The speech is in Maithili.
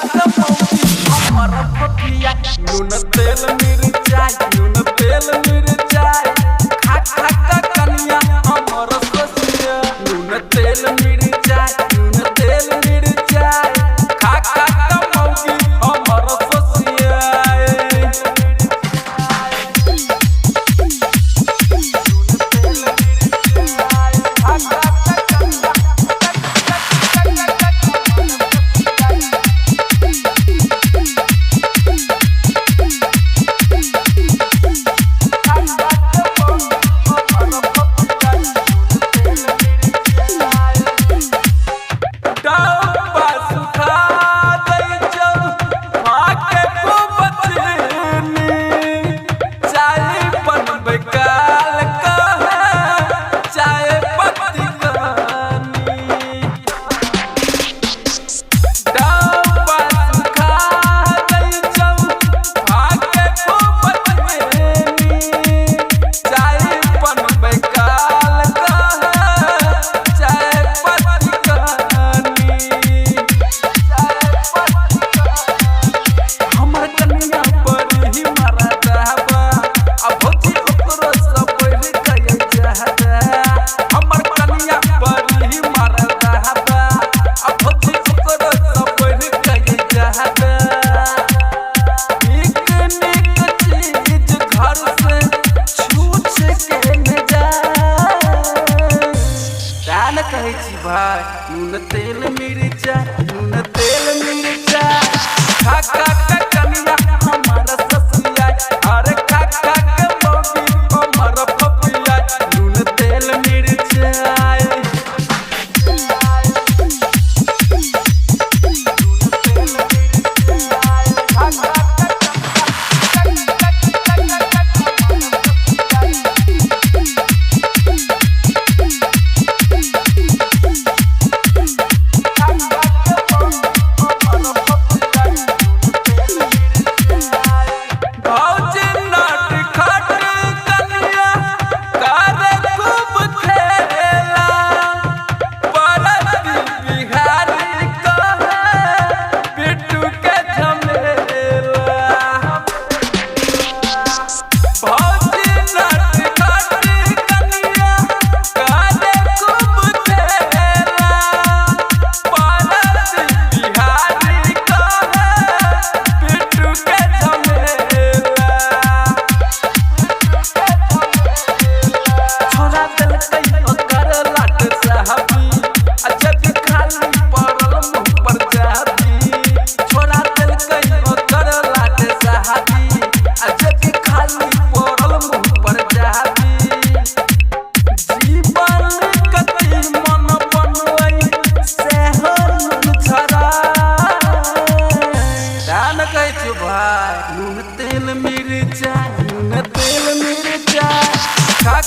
का मौगी हमर पपिया। नून तेल मिरचाई, नून तेल मिरचाई खा खा का कनिया हमर ससिया। नून तेल मिरचाई, नून तेल मिरचाई खा खा का मौगी हमर ससिया। डब्बा सुखा दै छौ फाके खूब चीनी, चाय बनबै काल कहै चाय पत्ती कनी। डब्बा सुखा दै छौ फाके खूब चीनी, चाय बनबै काल कहै चाय पत्ती कनी। हमर कनिया बड़ी मरदाबा, आ भौजी ओकरो से बढ़ि के चाहता। हमर कनिया बड़ी मरदाबा, आ भौजी ओकरो से बढ़ि के चाहता। नीक नीक चीज घर से छूछ के न जाए। तैं ने कहै छी भाई, नून तेल मिरचाई, नून तेल मिरचाई खा खा के कनिया हमर ससुरिया। अरे खा खा के मौगी हमर पपिया, नून तेल मिरचाई। भौजी नट खट कनिया करे खूब खेला, परती बिहारी कहे बिट्टू के झमेला। भौजी नट खट कनिया करे खूब खेला, परती बिहारी कहे बिट्टू के झमेला। छोड़ा देलकै ओकर लाट साहबी, आ जब खाली पड़ल मुँह पर जाबी। छोड़ा देलकै ओकर लाट साहबी, आ जब खाली पड़ल मुँह पर जाबी। जीवन कति मन बनलै सेहो नून छड़ा। तैं ने कहै छियौ भाई, नून तेल मिरचाई, नून तेल मिरचाई खा